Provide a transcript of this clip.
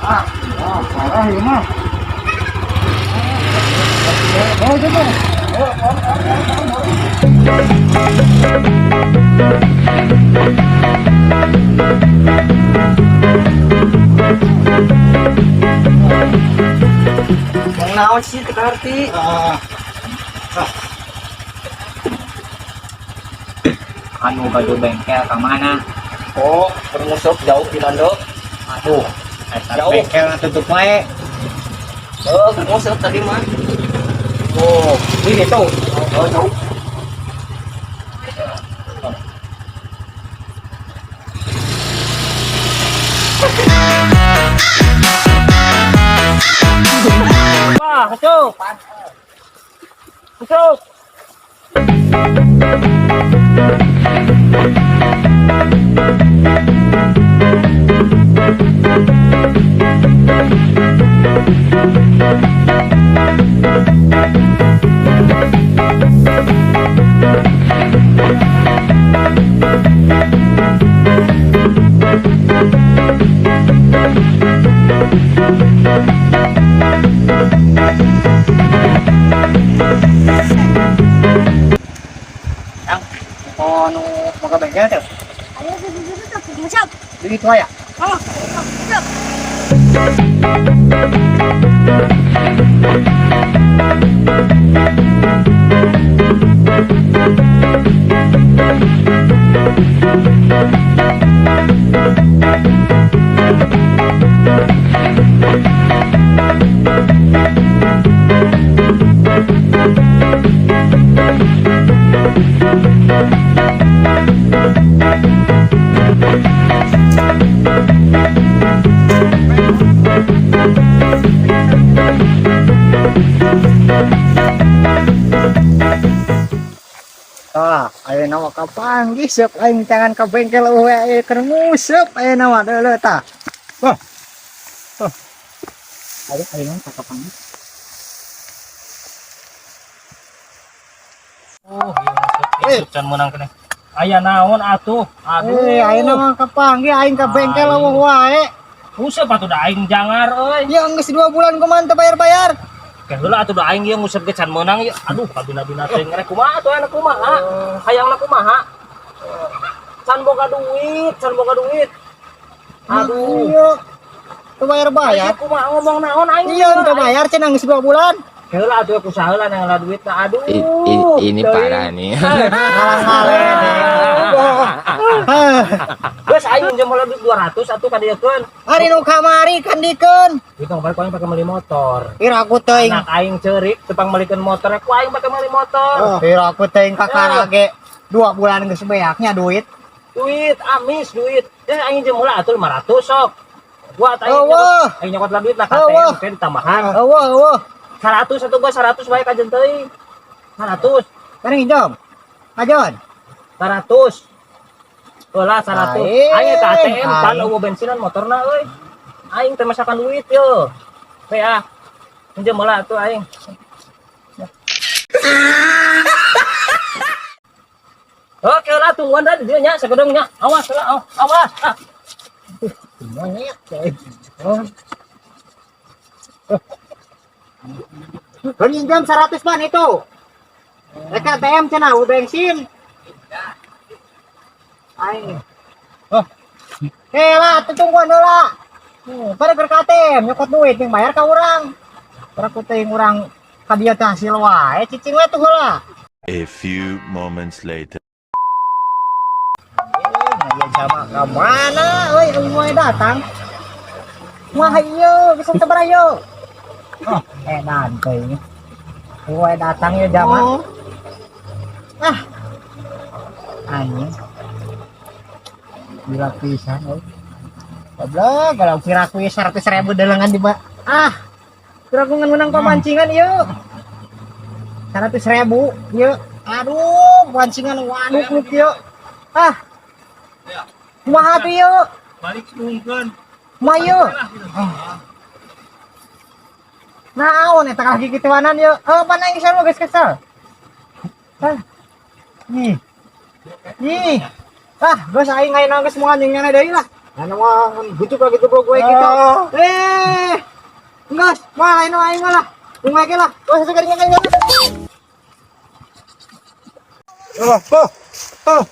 Ah, ah, parah ieu mah. Oh, gitu. Oh, oh, oh, oh, oh. Yang naon sih teu kaharti? Ah, Anu gaduh bengkel ka mana? Oh, bermusuh jauh di Londo. Aduh, eta Jauh. Bengkel tutup wae. Oh, bermusuh tadi mah. Oh, ini tuh. Oh, jauh. Wah, masuk. Masuk. Yang, oh, nu boga bengkel teh. Ayo, siap. Duit wae ya? Oh, siap. Ah, ayeuna mah kapanggih siap aing tangan ka bengkel eueuh aya keur nguseup ayeuna mah deuleu tah. Wah. Oh. Ayo ayeuna tah kapanggih. Oh, iya, masuk. Can meunang keneh. Aya naon atuh? Aduh. Eh, ayeuna mah kapanggih aing ka bengkel eueuh wae. Nguseup atuh da aing jangar euy. Ya geus 2 bulan kumaha teu bayar-bayar. Ke heula atuh da aing ieu nguseup ge can meunang ieu. Aduh, kabina-bina teh ngerek kumaha atuh ayeuna kumaha? Hayangna kumaha? Can boga duit, can boga duit. Aduh. Iya. Teu bayar-bayar. Aing kumaha ngomong naon aing? Iya, teu bayar cenah geus 2 bulan. Heula atuh ku saheula nang duit na aduh. Ini Teuing. parah nih. Hah. Geus aing minjem heula duit 200 atuh ka dieukeun. Ari nu kamari kan dikeun. Duit nu balik ku aing pake meuli motor. Ira aku teuing. Anak aing ceurik tepang meulikeun motor, ku aing pake meuli motor. Ira aku teuing kakara ge 2 bulan geus beaknya duit. Duit amis duit. Ya aing minjem heula atuh 500 sok. Buat aing Eueuh. nyokot, aing nyokot lah duit lah Eueuh. KTM kayak ditambahan. Eueuh, eueuh. 100 atuh gua 100 bae kajen teuing. 100, Kan nginjem. Kajon. 100. Heula 100. Aing, Aing ka ATM pan aing. eueuh bensinan motorna euy. Aing teh masakan duit yo. Teh ah. Minjem heula atuh aing. Oke lah tungguan dah di dieu nya sagedeung nya. Awas lah, oh, awas. Ah. Monyet. Oh. Kan nginjem 100 pan itu. Rek ATM cenah eueuh bensin. Aing. Oh. Eh lah, tungguan heula. Pada keur ka ATM nyokot duit yang bayar ka urang. Urang ku teuing urang ka dieu teh hasil wae cicing we tuh heula. A few moments later. Eh, sama ka mana euy euy moe datang. Wah ieu bisa sabaraha ieu? Oh, edan teuing. Moe datang ieu zaman. Ah. Anjing. Gila pisan euy. Goblok, kalau kira aku 100.000 delengan di ba. Ah. Kira aku ngan menang pamancingan ieu. 100.000 ieu. Aduh, pancingan waduk nu kieu. Ah. Kumaha tuh ieu? Balik sungkeun. Kumaha ieu? Naon eta kalah gigituanan ye? Eh, pan aing sarua geus kesel. Hah. Nih. Nih. Ah, geus aing ayeuna geus moal jeung nyana deui lah. Anu mah butuh lagi tuh gue gitu. Eh. Geus, moal ayeuna aing mah lah. Bunga ge lah. Geus sagarinya kayak. Oh, oh, oh.